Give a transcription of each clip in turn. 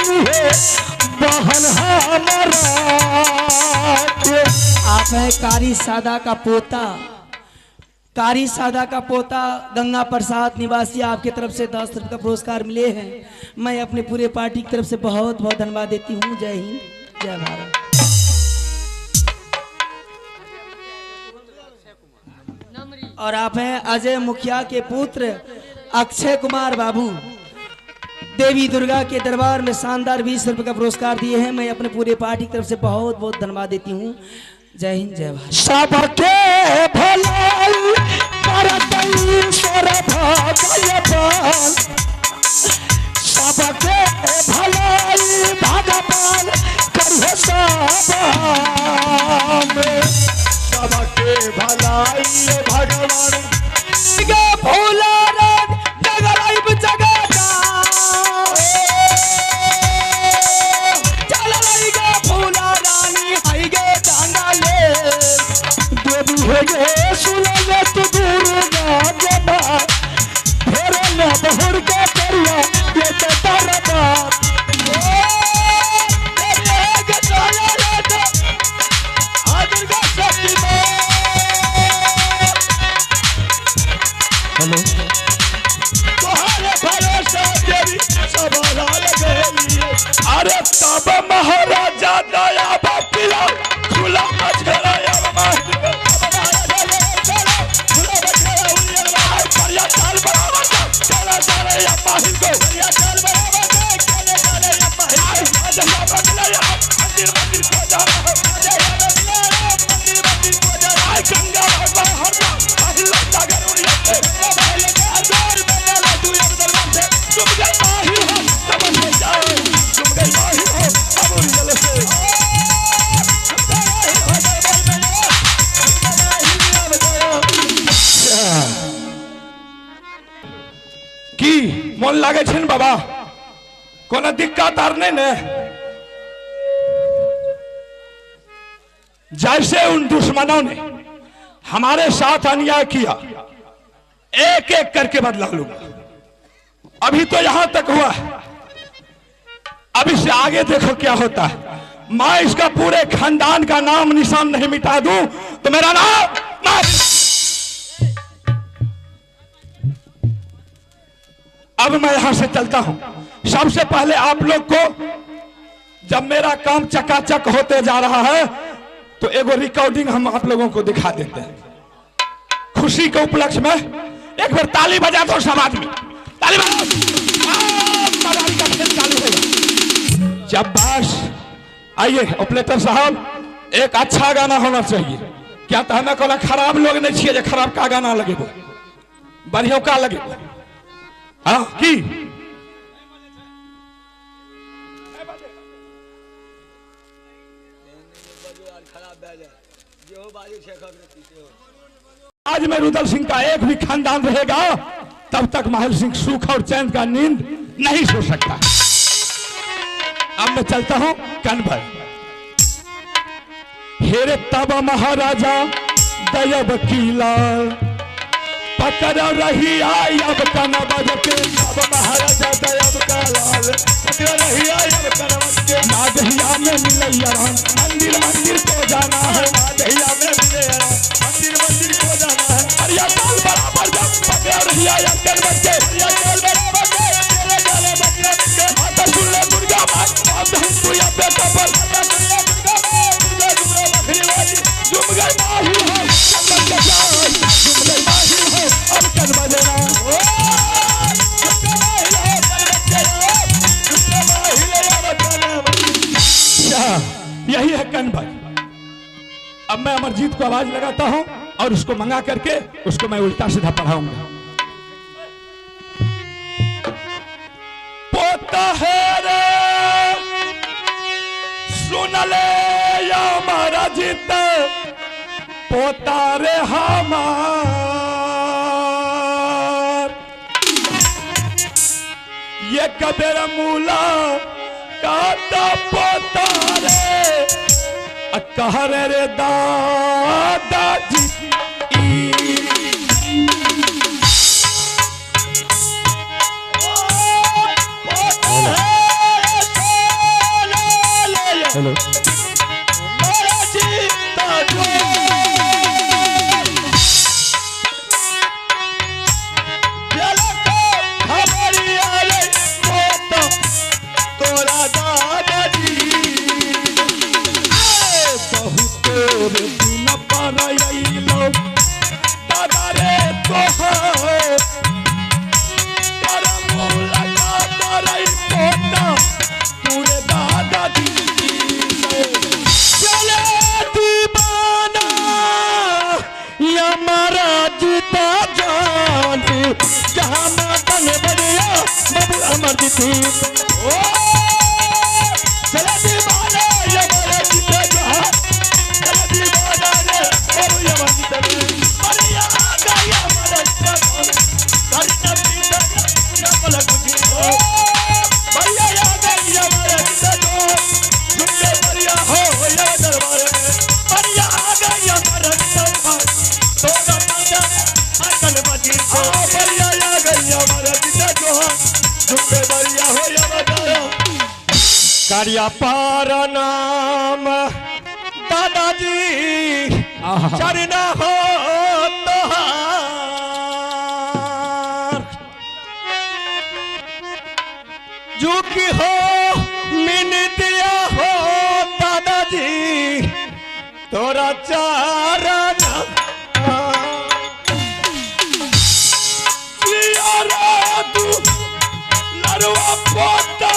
बनी है बहन हमारा के। आप है कारी सादा का पोता, कारी सादा का पोता गंगा प्रसाद निवासी, आपकी तरफ से 10 रुपये का पुरस्कार मिले हैं। मैं अपने पूरे पार्टी की तरफ से बहुत बहुत धन्यवाद देती हूँ। जय हिंद, जय भारत। और आप हैं अजय मुखिया के पुत्र अक्षय कुमार बाबू, देवी दुर्गा के दरबार में शानदार 20 रुपये का पुरस्कार दिए हैं। मैं अपने पूरे पार्टी की तरफ से बहुत बहुत धन्यवाद देती हूँ। जय हिंद, जय भारत। सबके भलाई करत ईश्वर भगवान, सबके भलाई भगवान करिहे सब। सबके भलाई भगवान भोला जगराइब जगह चल रही गे भोला रानी आई गे डांगा ले। देवी हे गे सुनले तू दुर्गा गे माँ, फेरे न बहुर के करिया ये तो तारा बाप। हेलो तोहरे भरोसा देवी सब लाल गई। अरे तब महाराजा दया बापिया खुला मझरा की मन लागे छै ने बाबा? कोनो दिक्कत आर नहीं ने? जैसे उन दुश्मनों ने हमारे साथ अन्याय किया, एक एक करके बदला लूंगा। अभी तो यहां तक हुआ है, अब इससे आगे देखो क्या होता है। मैं इसका पूरे खानदान का नाम निशान नहीं मिटा दूं तो मेरा नाम मैं। अब मैं यहां से चलता हूं। सबसे पहले आप लोग को जब मेरा काम चकाचक होते जा रहा है तो एगो रिकॉर्डिंग हम आप लोगों को दिखा देते हैं खुशी के उपलक्ष्य में। एक बार ताली बजा दो सब आदमी, ताली बजा दो। मदारी का खेल चालू होगा। जब बस आइए ऑपरेटर साहब, एक अच्छा गाना होना चाहिए। क्या तो हमें कोनो खराब लोग नहीं छिए जे खराब का गाना लगेबो, बढ़िया का लगेबो। हाँ की आज में रुदल सिंह का एक भी खानदान रहेगा तब तक महल सिंह सुख और चैन का नींद नहीं सो सकता। अब मैं चलता हूं कनभर। हेरे तब महाराजा दया वकीला पकड़ रही आई अब कनबज के। अब महाराजा दयाब का लाल पकड़ रही आई अब कनबज के। नादहिया में मिलैया मंदिर मंदिर को जाना है, नादहिया में मिलैया मंदिर मंदिर को जाना है। अरे ताल बराबर जब पकड़ रही आई अब कनबज के। अरे ताल बराबर चले चले बकरा के। माता सुन ले दुर्गा मां, अब हम तू या बेटा पर। माता सुन ले दुर्गा मां, दुर्गा दुर्गा बकरी वाली। जुम गई माही हो कनबज के जान, जुम गई माही हो अब कनबज ना। यही है कनभज। अब मैं अमरजीत को आवाज लगाता हूं और उसको मंगा करके उसको मैं उल्टा सीधा पढ़ाऊंगा। पोता है रे सुन ले अमरजीत, पोता रे हमार। ये कबीर मूला काता पोता रे कह रे दादाजी। पोता है हेलो तोरा दादाजी बहुते दिन पर अइलो दादा रे तोहर करम लगा तारई पोता पूरे दादाजी चले दीवाना या महाराज ता जान जहाँ मातन बढ़िया बाबू अमर जी ओ चले दीवाना या महाराज ता जान चले दीवाना रे बाबू अमर जी बढ़िया गया महाराज ता जान करना पीता या मलक जी ओ बढ़िया गया महाराज ता जान झुमके बढ़िया हो या दरबार में बढ़िया गया महाराज ता जान तोरा पंजा अकल बजी ओ बढ़िया गया महाराज ता जान झुमके बढ़िया हो या दरबार करिया पार नाम दादाजी चरना हो तोहार झुकी हो मिनतिया हो दादाजी तोरा चरण लड़ुआ पोता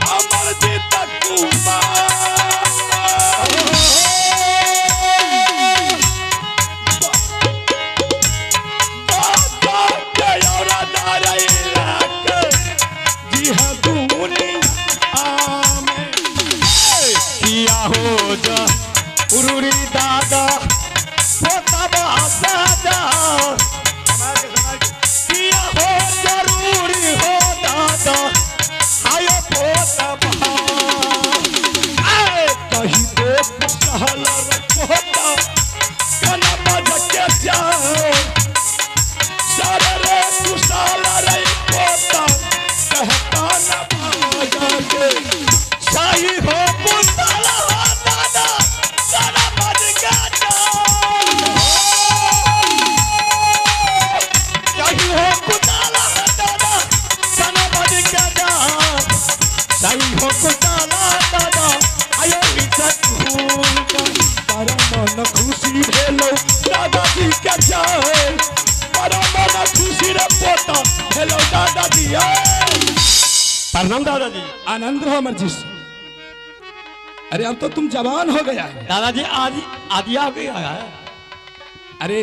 अमर जीत कुमार बाबा के औरा दारई लाक जी हाँ दुनिया में किया हो जा उरुरी दादा पोता बासा जा किया हो जरूरी हो दादा आयो पोता बा आए कहीं देख सहल पोता कना बज के जाओ सारे रे कुशाल रे पोता कहता न बाजा के शाही हो कुशाला हो दादा सारा बज के जाओ शाही हो कुशाला हो दादा सारा बज के जाओ शाही हो कुशाला दादा आयो इज्जत भूल बड़ा मन खुशी भेलो दादाजी के जाओ बड़ा मन खुशी रे पोता भेलो दादाजी आए प्रणाम दादाजी आनंद रहो अमर जी से। अरे अब तो तुम जवान हो गया है। दादाजी आज आदि आ गया है। अरे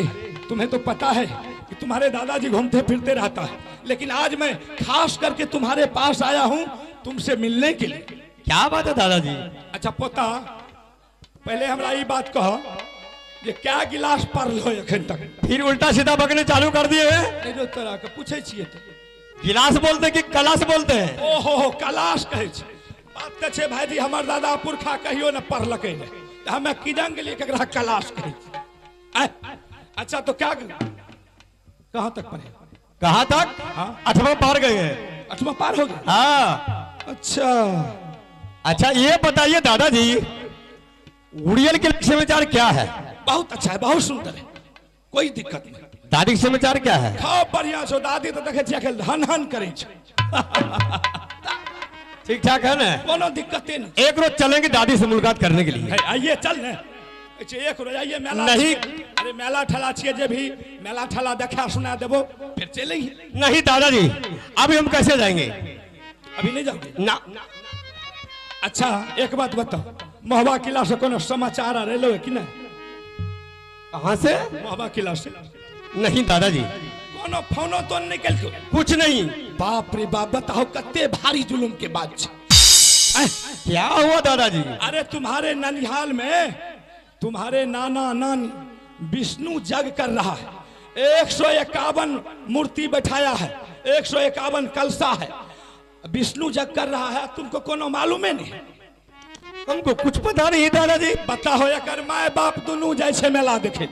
तुम्हें तो पता है कि तुम्हारे दादाजी घूमते फिरते रहता है, लेकिन आज मैं खास करके तुम्हारे पास आया हूँ तुमसे मिलने के लिए। क्या बात है दादाजी। अच्छा पोता, पहले हमरा ये बात कहो ये क्या गिलास पर लो अखन तक? फिर उल्टा सीधा बकने चालू कर दिए हैं। नहीं जो तोरा के पूछे छिए तो गिलास बोलते कि कलास बोलते हैं? ओहो हो कलाश कहै छै। बात तऽ छै भाईजी, हमर दादा पुरखा कहियो न पढ़लकै ने, तऽ हमे किदन गेलियै ककरा कलाश कहै छै। आय, अच्छा तो क्या कहाँ तक पढ़े? कहाँ तक? हाँ। आठवां पार गए हैं। आठवां पार हो गया? हाँ। अच्छा अच्छा ये बताइए दादाजी, उड़ियल के समाचार क्या है? बहुत अच्छा है, बहुत सुंदर है, कोई दिक्कत नहीं। दादी के समाचार क्या है? खाओ बढ़िया छो दादी, तो देखे छियै अखन हन हन करै छै। ठीक ठाक है ना? कोनो दिक्कते नहीं। एक रोज चलेंगे दादी से मुलाकात करने के लिए। आइए चल ने, अच्छा, एक रोज आइए मेला नहीं। अरे मेला ठेला छियै, जे भी मेला ठेला देखा सुना देबो फिर चलेंगे। नहीं दादाजी अभी हम कैसे जाएंगे? अभी नहीं जाओगे ना। अच्छा एक बात बताओ, महुआ किला से कोनो समाचार आ रहे कि नहीं? कहाँ से? महुआ किला से। नहीं दादाजी। कोनो फोनो तो निकल के? कुछ नहीं। बाप रे बाप, बताओ कत्ते भारी जुलुम के बात छे। क्या हुआ दादाजी? अरे तुम्हारे ननिहाल में तुम्हारे नाना नानी विष्णु जग कर रहा है, 151 मूर्ति बैठाया है, 151 कलसा है, विष्णु जग कर रहा है, तुमको कोनो मालूम है नहीं? हमको कुछ पता नहीं दादाजी। बताओ एकर my बाप दुनू जाइ छै मेला देखे,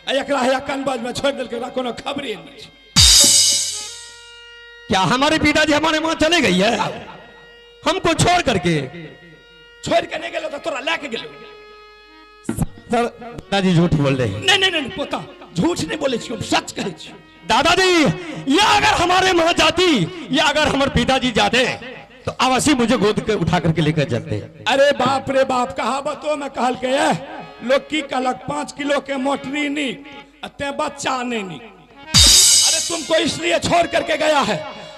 आ एकरा हे कनबज में छोड़ देलकै, एकरा कोनो खबरे नहीं छै। क्या हमारे पिताजी हमारे वहां चले गई है हमको छोड़ करके? छोड़ के नहीं गेलो तो तोरा लए के गेलो। सर दादाजी झूठ बोल रहे हैं। नहीं नहीं नहीं पोता, झूठ नहीं बोले छी, हम सच कहै छी। दादाजी या अगर हमारे माँ जाती या अगर हमारे पिताजी जाते तो अवश्य मुझे गोद के उठा करके लेकर जाते। अरे बाप रे बाप, कहावतों में कहल के है लोग की कहलक 5 किलो के मोटरी नी ते बच्चा नहीं नी। अरे तुमको इसलिए छोड़ करके गया है।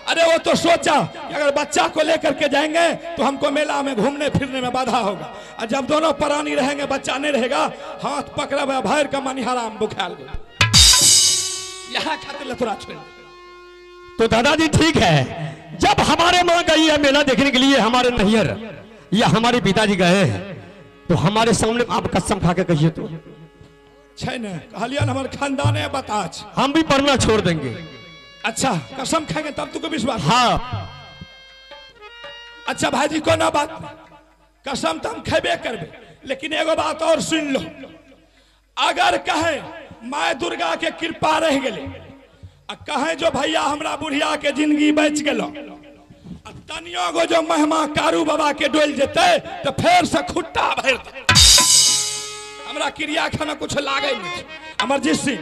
अरे वो तो सोचा कि अगर बच्चा को लेकर के जाएंगे तो हमको मेला में घूमने फिरने में बाधा होगा, और जब दोनों प्राणी रहेंगे बच्चा नहीं रहेगा, हाथ पकड़ा हुआ भर का मनिहाराम बुखार गया। यहाँ खातिर तोरा छोड़। तो दादाजी ठीक है, जब हमारे माँ गई है मेला देखने के लिए, हमारे नैहर या हमारे पिताजी गए हैं, तो हमारे सामने आप कसम खा के कहिए तो छै ने कहलियन हमर खानदाने बता, हम भी पढ़ना छोड़ देंगे। अच्छा कसम खाएंगे तब तुमको विश्वास? हाँ। अच्छा भाईजी कोनो बात नहीं, कसम तो हम खेबे करबे, लेकिन एगो बात और सुन लो, अगर कहे माय दुर्गा के कृपा रह गेले आ कहे जो भैया हमरा बुढ़िया के जिंदगी बच गेलो, आ तनियो गो जो महिमा कारू बाबा के डोल जेते तो फेर से खुट्टा भर दे। हमरा क्रिया खाना कुछ लागे नहीं। अमरजीत सिंह,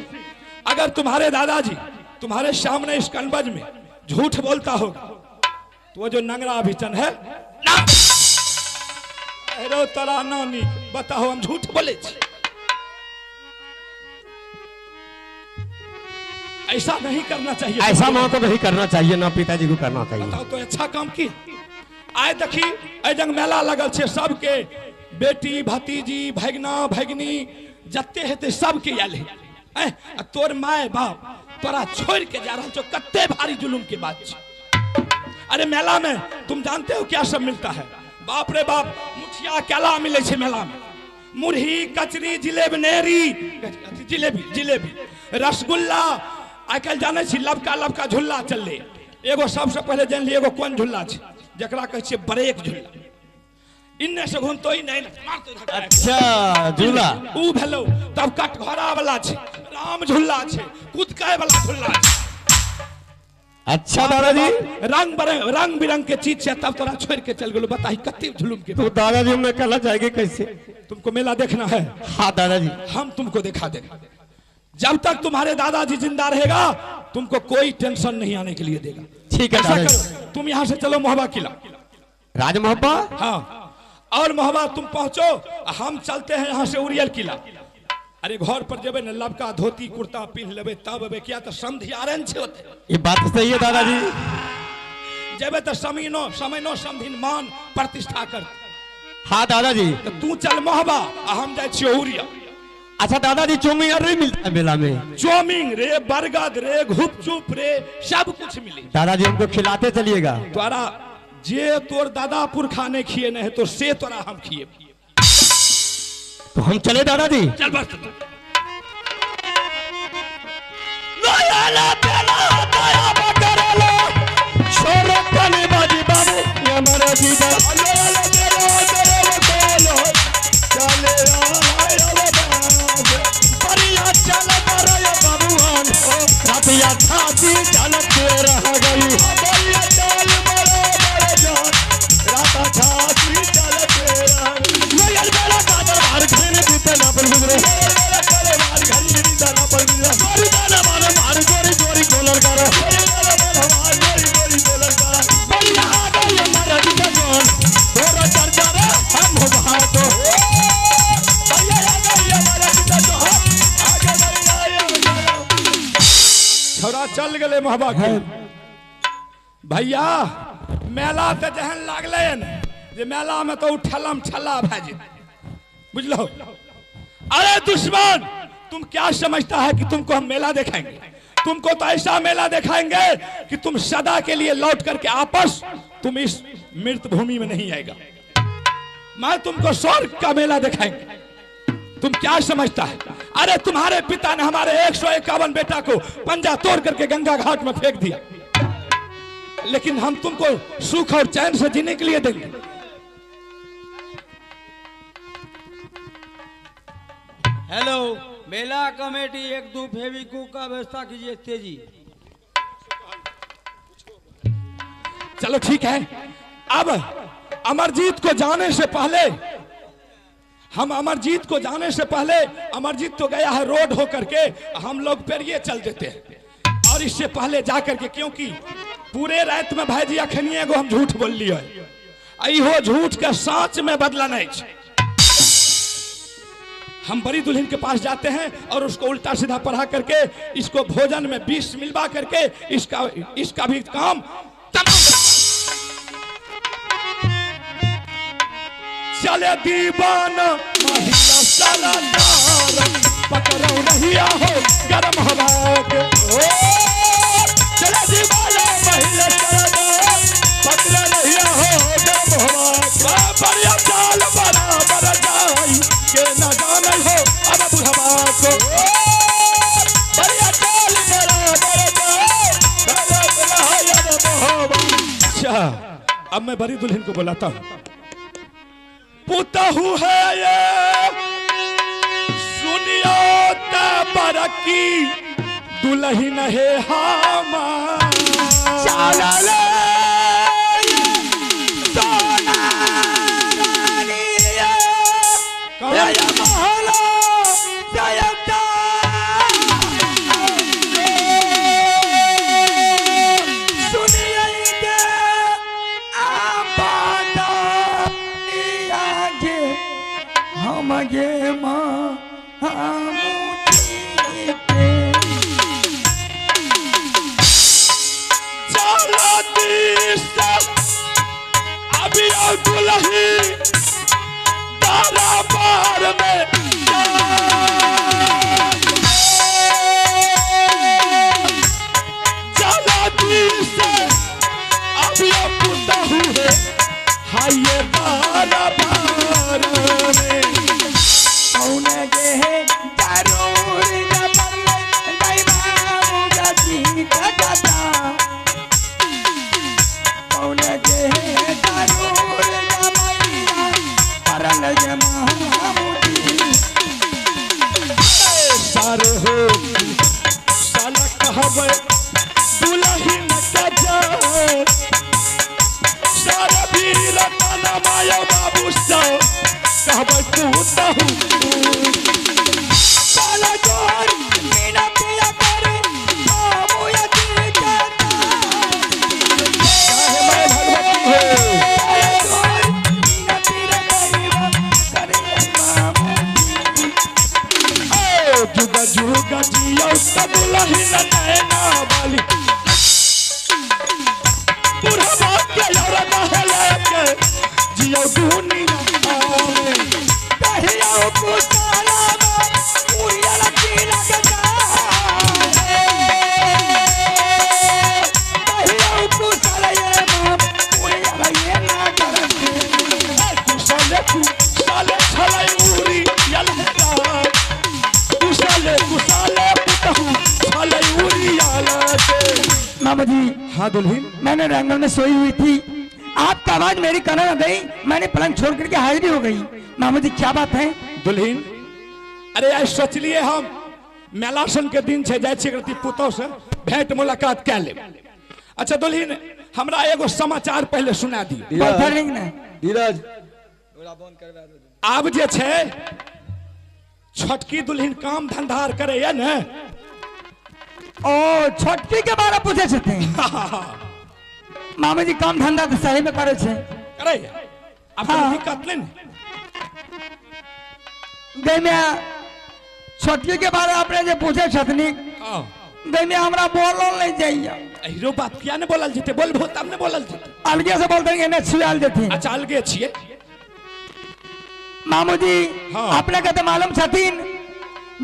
अगर तुम्हारे दादाजी तुम्हारे सामने इस कनबज में झूठ बोलता होगा तो वो जो नंगरा अभिचन है ना, तोरा नानी बताओ हम झूठ बोले छी? ऐसा नहीं करना चाहिए, ऐसा माँ को नहीं करना चाहिए ना पिताजी को करना चाहिए। बताओ तो अच्छा काम की। आए देखी एहि जंग मेला लगल छे, सबके बेटी भतीजी भगना भगनी जते हेते सबके आयल है। तोर my बाप तोरा छोड़ के जा रहा छो, कत्ते भारी जुलूम के बात छे। अरे मेला में तुम जानते हो क्या सब मिलता है? बाप रे बाप, मुठिया केला मिले छे मेला में, मुरही कचरी जिलेबी नेरी जिलेबी जिलेबी रसगुल्ला। आइ काल्हि जानै छी लबका लबका झुल्ला चलले, एगो सबसे पहले जानली एगो कोन झुल्ला छे जकरा कहै छियै ब्रेक झुल्ला, इन्ने से घूमतो ही नहीं मारतो। अच्छा झूला ऊ भेलो, तब कटघरा वाला छे, राम झुल्ला छे, कुदकाय वाला झुल्ला छे। अच्छा दादाजी रंग बिरंग के चीज छे, तब तोरा छोड़ के चल गेलो। बताही कते जुलुम के। तो दादाजी हम मेला जाएंगे कैसे? तुमको मेला देखना है? हाँ दादाजी हम तुमको दिखा देंगे। जब तक तुम्हारे दादाजी जिंदा रहेगा तुमको कोई टेंशन नहीं आने के लिए देगा। ठीक है करो, तुम यहाँ से चलो मोहबा किला, राजमोहबा। हाँ, और मोहबा तुम पहुंचो, हम चलते हैं यहाँ से उरियल किला। अरे घर पर जेबे न लबका धोती कुर्ता पिन्ह लेबे तब अबे, किया तो समधियारन छे होते। ये बात सही है दादाजी, जेबे तो समीनो समयनो समधिन मान प्रतिष्ठा कर। हाँ दादाजी तो तू चल मोहबा, हम जाए छियो उरिया। अच्छा दादाजी चौमिंग नहीं मिलता है मेला में? चौमिंग रे, बरगद रे, घुपचुप रे, सब कुछ मिले। दादाजी हमको खिलाते चलिएगा। तोरा जे तोर दादा पुरखा ने खिए नहीं तो से तोरा हम खिए। तो हम चले दादाजी? चल बस। चल गए मोहबा के भैया। मेला तो जहन लागले ने जे मेला में तो ठलम ठला भए जेतै, बुझलो। अरे दुश्मन, तुम क्या समझता है कि तुमको हम मेला दिखाएंगे? तुमको तो ऐसा मेला दिखाएंगे कि तुम सदा के लिए लौट करके आपस तुम इस मृत भूमि में नहीं आएगा। मैं तुमको स्वर्ग का मेला दिखाएंगे। तुम क्या समझता है? अरे तुम्हारे पिता ने हमारे 151 बेटा को पंजा तोड़ करके गंगा घाट में फेंक दिया, लेकिन हम तुमको सुख और चैन से जीने के लिए देंगे। हेलो मेला कमेटी, एक दो फेविक्विक का व्यवस्था कीजिए तेजी। चलो ठीक है, अब अमरजीत को जाने से पहले, हम अमरजीत को जाने से पहले, अमरजीत तो गया है रोड होकर के, हम लोग पेरिए चल देते हैं। और इससे पहले जाकर के, क्योंकि पूरे रात में भाईजी अखनिए एगो हम झूठ बोल लिये, इहो झूठ के साँच में बदला नहीं। हम बड़ी दुल्हन के पास जाते हैं और उसको उल्टा सीधा पढ़ा करके इसको भोजन में विष मिलवा करके इसका इसका भी काम तमाम। चले दीवाना महिला सारा नार पकड़ो रहिया हो गरम हवा के। ओ चले दीवाना महिला सारा नार पकड़ो रहिया हो गरम हवा के। बढ़िया चाल बराबर जाई के ना जाने हो अब बुढ़वा को। बढ़िया चाल बराबर जाई बराबर हवा। अच्छा अब मैं बड़ी दुल्हन को बुलाता हूँ। पुतहु है ये सुनियो ते बरकी दुल्हन है हमार। चला सोना रानिया महला गे माँ अभी और दुल्ही तारा पार में चला अभी पुतहु है हाय तारा पार में। सारे हो साला कहबे दुल्हन का जान सारा वीर तना माया बाबू सा कहबे पुतहु साला जोर मीना पिया करे बाबू या दिल के चाहे मैं भगवती हो जुगा जुगा जियो सब दुल्हन नैना वाली बुढ़वा के और महल के जियो दुनिया में। कहियो कुसाला उड़िया लगी लगता कहियो कुसाला ये मां उड़िया ये ना करते कुसाले कुसाले छलाई उड़ी यलहरा कुसाले कुसाले पुतहु छलाई उड़ी यलते। मामा जी। हाँ दुल्हन, मैंने रंगल में सोई हुई थी, आपका आवाज मेरी कानों में गई, मैंने पलंग छोड़ करके हाजिरी हो गई। मामा जी क्या बात है? दुल्हन अरे आज सोचलिए हम मेलासन के दिन छे जाय छी पुतहु से भेंट मुलाकात कै लेब। अच्छा दुल्हन हमरा एगो समाचार पहले सुना दी। धीरज आब जे छे छोटकी दुल्हन काम धंधार करे या ने? ओ छोटकी के बारे पूछे छथिन। मामा जी काम धंधा तो सही में करे छे। करे अब तो दिक्कत नहीं गई में छोटकी के बारे अपने जे पूछे छथिन गई में हमरा बोलल नहीं जाइए। अहिरो बात किया ने बोलल जेते, बोलबो तब ने बोलल जेते। अलगे से बोलते एने छुआल जेथिन। अच्छा अलगे छिए मामू जी। हाँ। अपने के तो मालूम छथिन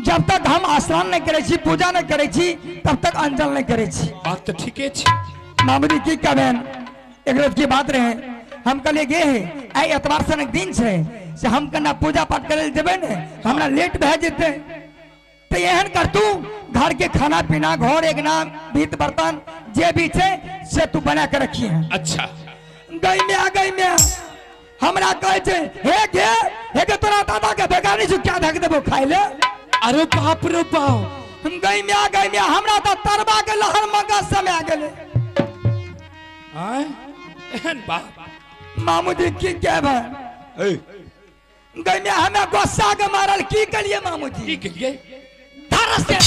जब तक हम स्नान नहीं करे छी पूजा नहीं करे छी तब तक अंजल नहीं करे छी। बात तो ठीके छी मामू जी। की कहबेन एक रोज की बात रहे, हम कल गे है आई एतवार सनक दिन छे से हम कना पूजा पाठ करे जेबे ने हमरा लेट भए जेते, तो एहन कर तू घर के खाना पीना घर एक नाम भीत बर्तन जे भी छे से तू बना के रखी है। अच्छा गई में आ गई में हमरा कहे छे हे गे हे गे तोरा दादा के बेगानी छु क्या धक देबो खाइ ले। अरे बाप रे बाप। हम गई में आ गई में हमरा त तरबा के लहर मगज समय आ गेले। आय एहन बाप। मामूजी की कहबै गई हमें गुस्सा के मारल की कलिए मामूजी की कलिए धर से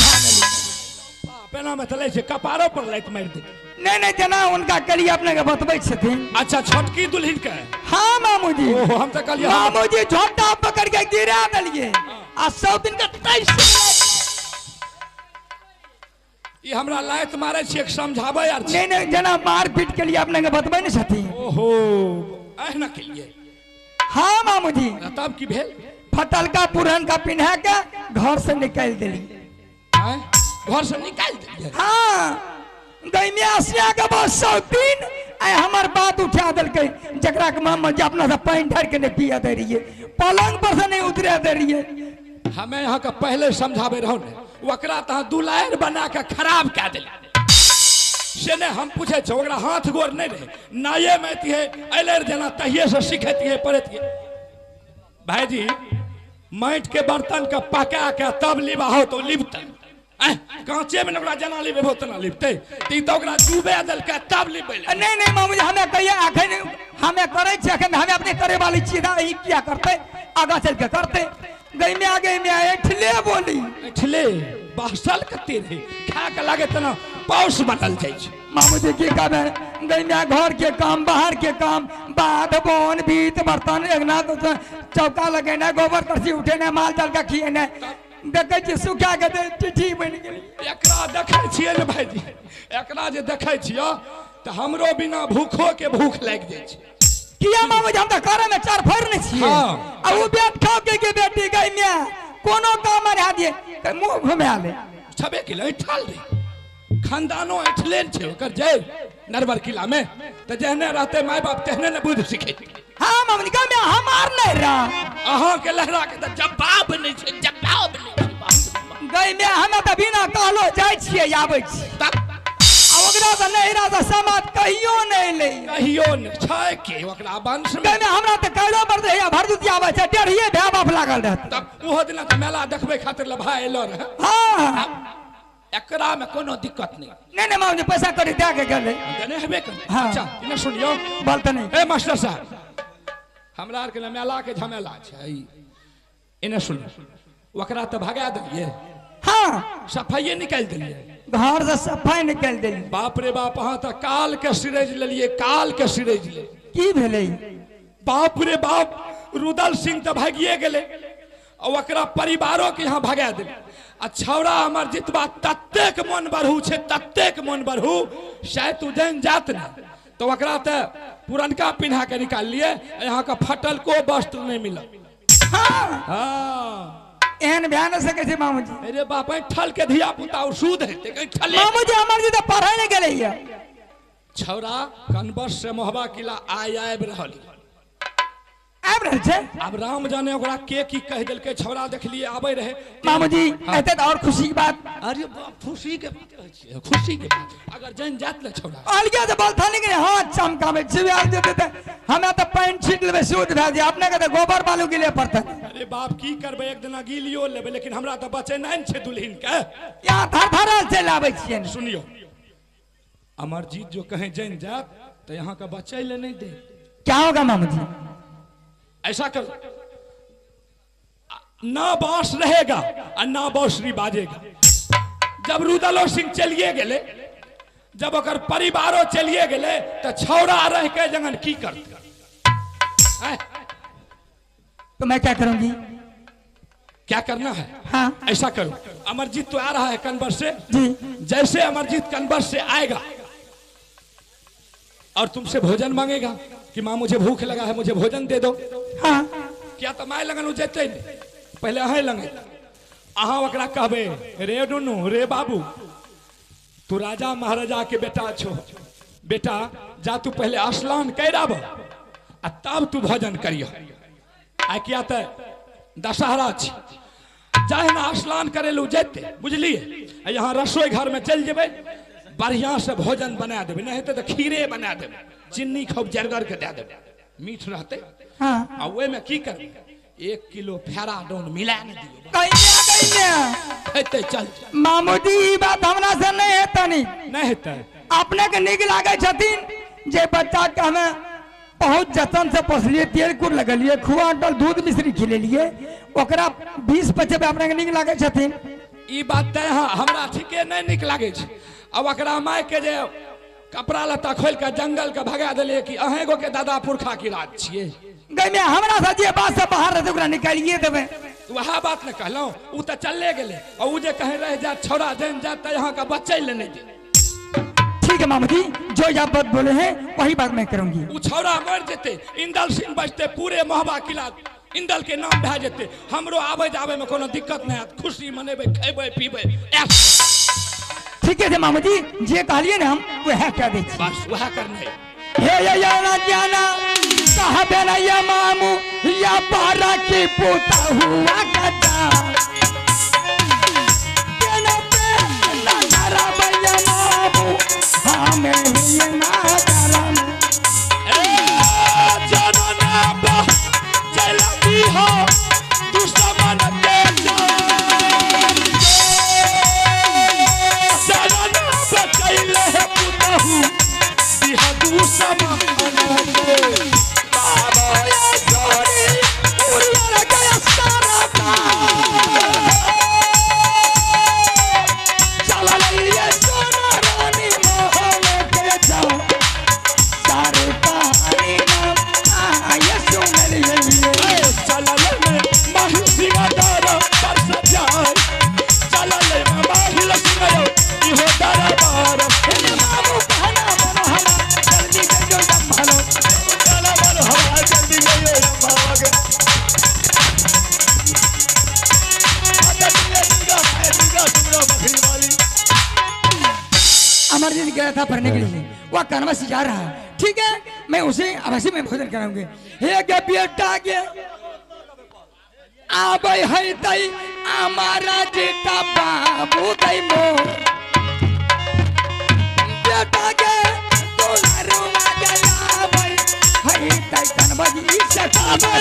पेना में चलै छै कपारो पर लाइट मारि दे। नहीं नहीं जना उनका कलिए अपने के बतबै छथिन। अच्छा छोटकी दुल्हन के? हाँ मामूजी। ओहो हम त कहलिए मामूजी झोटा पकड़ के गिरा देलिए आ 100 दिन के 23 ई हमरा लाइट मारै छी एक समझाबै यार। नहीं नहीं जना मार पीट के लिए अपने के बतबै नहीं छथिन। ओहो एहना के लिए? हाँ मामूजी। तब की भेल? फटलका पुरहन का पिन्हा के घर से निकाल देली। घर से निकाल देली? हाँ गैमिया के बस 100 दिन आइ हमर बात उठा देलकै जकरा के मामा जी अपना से पानि ढार के नहीं पिया दे रहिए, पलंग पर से नहीं उतरे दे रहिए। हमें यहाँ के पहले समझाबे रहो ने ओकरा तहाँ दुलार बना के खराब कए देली से ने हम पूछे छो ओकरा हाथ गोर नहीं रहे नाये में है अले जेना तहिए से सीखती है पढ़ती है। भाईजी माटि के बर्तन के पका के तब लिबाहो तो लिबते कांचे में ओकरा जेना लिबेबो तेना लिबते ती तो ओकरा डूबे देलकै तब लिबे। नहीं नहीं मामूजी हमें कहिए अखन हमें करै छी अखन हमें अपने करे वाली छी ना ई किया करते आगा चल के करते। गई में एठले बोली एठले बासल कते रहे खा के लागे तना पाउस बनल जाइ छै। मामूजी की कहबै गई में घर के काम बाहर के काम बाध बोन बीत बर्तन अंगना चौका लगेना गोबर करसी उठेना माल जाल का खिएना देखै छी सुखा के चिट्ठी बनि गेलै। एकरा देखै छियै ने भाईजी एकरा जे देखै छियै तऽ हमरो बिना भूखो के भूख लागि जाइ छै। किया मामूजी हम तऽ करे में चार फर नहीं छियै। आ उ बेट खाओ के बेटी गई में कोनो काम रहा दिए मुंह घुमा ले छबे के ऐठल रे खानदानो ऐठले छै ओकर जय नरवर किला में तऽ जेहने रहते my बाप तेहने ने बुद्धि सिखे। हाँ मामूजी गई में हमार नहीं रहा अहाँ के लहरा के तऽ जवाब नहीं छै जवाब नहीं छै। गई में हमें तऽ बिना कहलो जाइ छियै आबै छी तब ओकरा से नहिरा से समाज कहियो नहीं ले कहियो नहीं छै के ओकरा वंश में। गई में हमरा तऽ कहियो पर दे भरदुतिया आबै छै डेढ़िए भाय बाप लागल रहत तब ओहो दिना तऽ मेला देखबै खातिर ल भाय एलो रहे। हाँ एकरा में कोनो दिक्कत नहीं। नहीं नहीं मामूजी पैसा करी दे के गेलै देने हेबे कर। हाँ। अच्छा इने सुनियो बोलते नहीं ए मास्टर साहब हमरा आर के मेला के झमेला छै इने सुनियो ओकरा तऽ भगा देलिए। हाँ सफाइए निकालि देलिए घर से सफाई निकालि देलिए। बाप रे बाप अहाँ तऽ काल के सिरेज लेलिए काल के सिरेज ले की भेलै? बाप रे बाप रुदल सिंह तऽ भागिए गेलै आ ओकरा परिवारो के यहाँ भगा देलिए आ छौड़ा हमर जितबा ततेक मन बढ़ू छै ततेक मन बढ़ू शायद तू जानि जात ने तऽ ओकरा तऽ पुरनका पिन्हा के निकाललिए यहाँ के फटल को वस्त्र नहीं मिलल। हाँ हाँ एहन भए नहि सकै छै मामूजी। अरे बाप ठल के धिया पुता शुद्ध हेतै ठले। मामूजी हमर जी तऽ पढ़ै नहि गेलै ये छौड़ा कनबस से मोहबा किला आइ आबि रहल आबि रहल छै। आब राम जाने ओकरा के की कहि देलकै छौड़ा देखलिए आबै रहे। मामूजी एते तऽ और खुशी के बात। अरे बाप खुशी के बात कहै छियै खुशी के बात अगर जानि जात ने छौड़ा अलगे से बोलथा नहीं के हाथ चमकाबै छी आर जेतै तऽ हमरा तऽ पानि छीट लेबै शुद्ध भए जाय अपने के तऽ गोबर बालू गिले पड़तै। अरे बाप की करबै एक दिना गिलियो लेबै लेकिन हमरा तऽ बचेनाइ ने छै दुल्हन के। यहाँ थर थरल चलि आबै छियै। सुनियो अमरजीत जो कहीं जानि जात तऽ यहाँ के बचै ले नहीं दे। क्या होगा मामूजी? ऐसा करो ना बांस रहेगा और ना बांसुरी बाजेगा। जब रुदलो सिंह चलिए गेले जब ओकर परिवारो चलिए गेले तो छौड़ा रह के जंगन की करते? तो मैं क्या करूंगी? क्या करना है? हाँ ऐसा करो अमरजीत तो आ रहा है कनबर से जी। जैसे अमरजीत कनबर से आएगा और तुमसे भोजन मांगेगा कि माँ मुझे भूख लगा है मुझे भोजन दे दो। हाँ क्या तो my लगन जेतै नहीं पहले अहें लगे अहाँ ओकरा कहबै रे दुनू रे बाबू तू राजा महाराजा के बेटा छो बेटा जा तू पहले स्नान कर आब आ तब तू भोजन करियो। आ किया तऽ दशहरा छी जाहे ना स्नान करे लू जेतै बुझलिए यहाँ रसोई घर में चलि जेबै बढ़िया से भोजन बना देबै नहीं हेतै तऽ खीरे बना देबै चिन्नी खूब जरगर के दे देबै मीठ रहतै। हाँ आ ओहिमे की करबै 1 किलो फेराडोन मिला ने दियौ। हेतै चल मामूजी ई बात हमरा से नहीं हेतनि। नहीं हेतै अपने के नीक लागै छथिन जे बच्चा के हमें बहुत जतन से पोसलिए, तेल कुर लगलिए, खुआ अंटल दूध मिश्री खिलेलिए, ओकरा 20 बचेबे अपना के नीक लागै छथिन। ई बात तय हाँ हमरा ठीके नहीं नीक लागै छै। अब ओकरा माय के जे कपड़ा लत्ता खोल के जंगल के भगा देलिए कि अहें गो के दादा पुरखा की राज छिए। गई में हमरा से जे बात से बाहर रहते ओकरा निकालिए देबे। वएह बात ने कहलहुँ, उ तऽ चले गेलै आ उ जे कहीं रह जात छौड़ा जन जात तऽ यहाँ के बचै ले नहीं दे। ठीक है मामू जी, जो आप बात बोले हैं वही बात मैं करूंगी। उ छौड़ा मर जेते, इंदल सिंह बचते, पूरे महोबा किला इंदल के नाम भए जेते, हमरो आबै जाबै में कोनो दिक्कत नहीं आत, खुशी मनेबै, खेबै पीबै। ठीक है मामू जी, जे कहलिए ना हम वह कह दै छी। बस वह करना है। हे ये ना जाना कहबे ना ये मामू या पारा की पुता हुआ कदा केना पे ना करब ये मामू हमें ही ना करम। ए जानो ना बा चला दी हो दुश्मन के जान जानो ना बचैले है पुतहु दिहा दुश्मन के बाबा ये जोड़ी उड़िया गया सारा का चला ये सोना रानी मोहन के जाओ सारे कहानी नाम ये सुन लिए। चला ले माहिल सिंह दारा पर जाए, चला ले माहिल सिंह इहो दारा बार मामू कहना मनोहरा जल्दी गयो जम्भालो चला मनोहरा जल्दी गयो जम्भालो। अमरजीत गया था पढ़ने के लिए, वह कानवा से जा रहा है। ठीक है, मैं उसे अवश्य में भोजन कराऊंगे। हे गे बेटा गे आबै है तई हमारा जेटा बाबू दई मो बेटा गे दुलारुआ गया आबै है तई कानवा जी से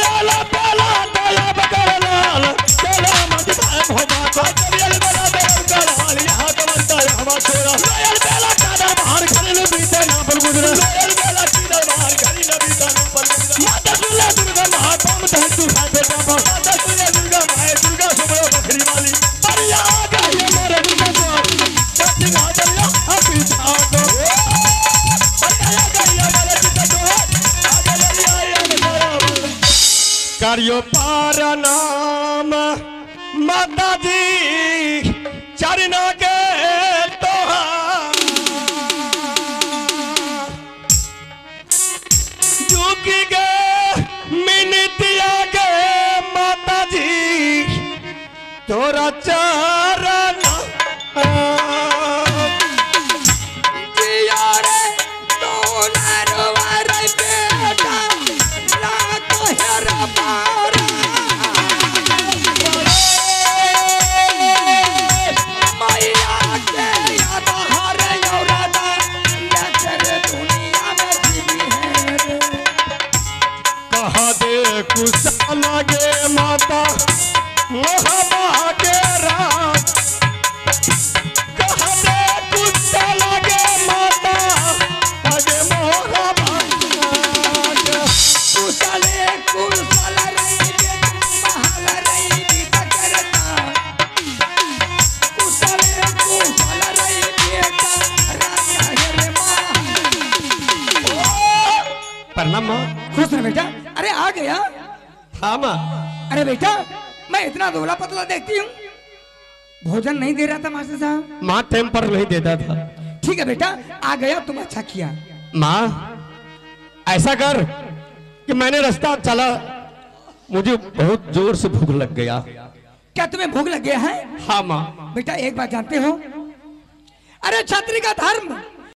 आला पेला दया बकरलाल चला मत हो माता चल बड़ा बेर कर हाल यहाँ कमंता हवा छोरा लोयल बेला कादा बाहर खड़ी न बीते ना पर गुजरे लोयल बेला कादा बाहर खड़ी न बीते ना पर गुजरे। माता सुला दुर्गा महापाम धन तू है बेटा माता सुला दुर्गा माए दुर्गा सुमरो बकरी वाली परिया गई मोरे दुर्गा को सच ना चलिया अपी छागो परिया गई मोरे दुर्गा को आगे लिया ये मेरा करियो पार नाम माता जी चरणों के तोहार झुक गए मिनतिया गे माता जी तोरा चरण जिया रे दुलारुआ रे बेटा लाखो हेरा पारा मैया के याद हरे औरदा लेकर दुनिया में जीवी है रे। कहा दे कुशल गे माता मोहबा के राज कहा दे कुशल गे माता अगे मोहबा के कुशले कुशल रही महल रही करता कुशले कुशल रही बेटा राजा हेरे माँ। प्रणाम माँ। खुश रह बेटा। अरे आ गया। हाँ माँ। अरे बेटा मैं इतना दुबला पतला देखती हूँ, भोजन नहीं दे रहा था मास्टर साहब। माँ टाइम पर नहीं देता था। ठीक है बेटा आ गया, तुम अच्छा किया। माँ ऐसा कर कि मैंने रास्ता चला, मुझे बहुत जोर से भूख लग गया। क्या तुम्हें भूख लग गया है? हाँ माँ। बेटा एक बात जानते हो, अरे छात्री का धर्म